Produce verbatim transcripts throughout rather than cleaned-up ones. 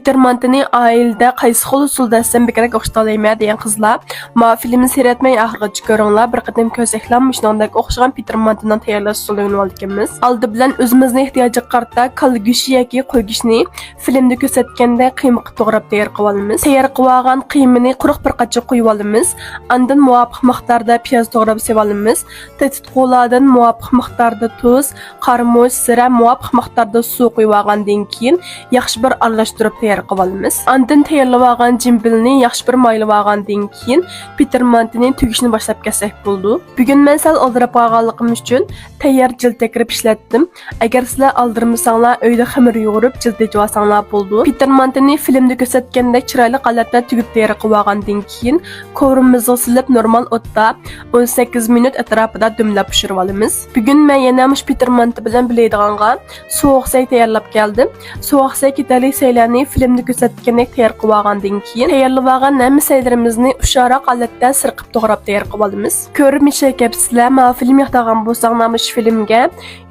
پىتېر مانتىنى ئائىلىدە قايسى خىل ئۇسۇلدا ئەتسەم بەكرەك ئوخشىتالايمەن دېگەن قىزلار، ماۋۇ فىلىمنى سېرەتمەي ئاخىرغىچە كۆرۈڭلار، بىر قېتىم كۆرسەكلا مۇشۇنىڭدەك ئوخشىغان پىتېر مانتىنىڭ تەييارلاش ئۇسۇلىنى ئۆگىنىۋالىدىكەنمىز. ئالدى بىلەن ئۆزىمىزنىڭ ئېھتىياجىغا قارىتا كالا گۆشى ياكى قوي گۆشىنى فىلىمدە كۆرسەتكەندەك قىيمىققا توغراپ تەييار قىلىۋالىمىز. تەييار قىلىۋالغان قىيمىنى قۇرۇق بىر قاچىغا قۇيۇۋالىمىز. ئاندىن مۇۋاپىق مىقداردا پىياز توغراپ سېلىۋالىمىز. تېتىتقۇلاردىن مۇۋاپىق مىقداردا تۇز، قارىمۇچ، زىرە، مۇۋاپىق مىقداردا سۇ قۇيۇۋالغاندىن كېيىن، ياخشى بىر ئارىلاشتۇرۇپ تەييار قىلىۋالىمىز. ئاندىن تەييارلىۋالغان جىمبىلنى ياخشى بىر مايلىۋالغاندىن كېيىن، پىتېر مانتىنى تۈگۈشنى باشلاپ كەتسەك بولىدۇ. بۈگۈن مەن سەل ئالدىراپ قالغانلىقىم ئۈچۈن تەييار جىلىت ئەكىرىپ ئىشلەتتىم. ئەگەر سىلەر ئالدىرىمىساڭلار، ئۆيدە خېمىر يۇغۇرۇپ جىلىت ئېچىۋالساڭلار بولىدۇ. پىتېر مانتىنى فىلىمدە كۆرسەتكەندەك چىرايلىق ھالەتتە تۈگۈپ تەييار قىلىۋالغاندىن كېيىن، كورۇمىزغا سېلىپ نورمال ئوتتا ئون سەككىز مىنۇت ئەتراپىدا دۈملەپ پىشۇرۇۋالىمىز. بۈگۈن مەن يەنە مۇشۇ پىتېر مانتا بىلەن بىلەيدىغانغا سوغۇق سەي تەييارلاپ كەلدىم. سوغۇق سەي كېتەرلىك سەيلەرنى فىلىمدە كۆرسەتكەندەك تەييار قىلىۋالغاندىن كېيىن، تەييارلىۋالغان ھەممە سەيلىرىمىزنى ئۇششاقراق ھالەتتە سىرقىپ توغراپ تەييار قىلىۋالىمىز. كۆرۈپ مىشەي كەپسىلەر، ماۋۇ فىلىم ياقتىغان بولساڭلار مۇشۇ فىلىمگە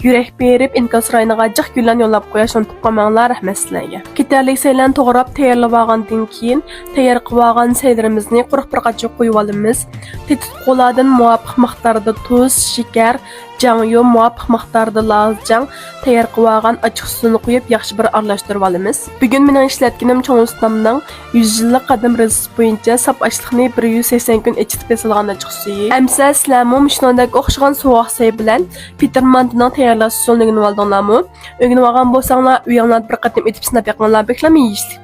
يۈرەك بېرىپ، ئىنكاس رايونىغا جىق گۈللەرنى يوللاپ قويۇشنى ئۇنتۇپ قالماڭلار، رەھمەت سىلەرگە. كېتەرلىك سەيلەرنى توغراپ تەييارلىۋالغاندىن كېيىن، تەييار قىلىۋالغان سەيلىرىمىزنى قۇرۇق بىر قاچىغا قۇيۇۋالىمىز. تېتىتقۇلاردىن مۇۋاپىق مىقداردا تۇز، شېكەر، جاڭيۇ، مۇۋاپىق مىقداردا لازجاڭ، تەييار قىلىۋالغان ئاچچىق سۇنى قۇيۇپ، ياخشى بىر ئارىلاشتۇرۇۋالىمىز. بۈگۈن مېنىڭ ئىشلەتكىنىم چوڭ ئۇستامنىڭ يۈز يىللىق قەدىم رېتسېپى بويىچە ساپ ئاشلىقنى بىر يۈز سەكسەن كۈن ئېچىتىپ ياسالغان ئاچچىق سۈيى. ئەمسە سىلەرمۇ مۇشۇنىڭدەك ئوخشىغان سوغۇق سەي بىلەن پىتېر مانتىنىڭ تەييارلاش ئۇسۇلىنى ئۆگىنىۋالدىڭلارمۇ؟ ئۆگىنىۋالغان بولساڭلار، ئۆيۈڭلاردا بىر قېتىم ئېتىپ سىناپ بېقىڭلار، بەكلا يېيىشلىك.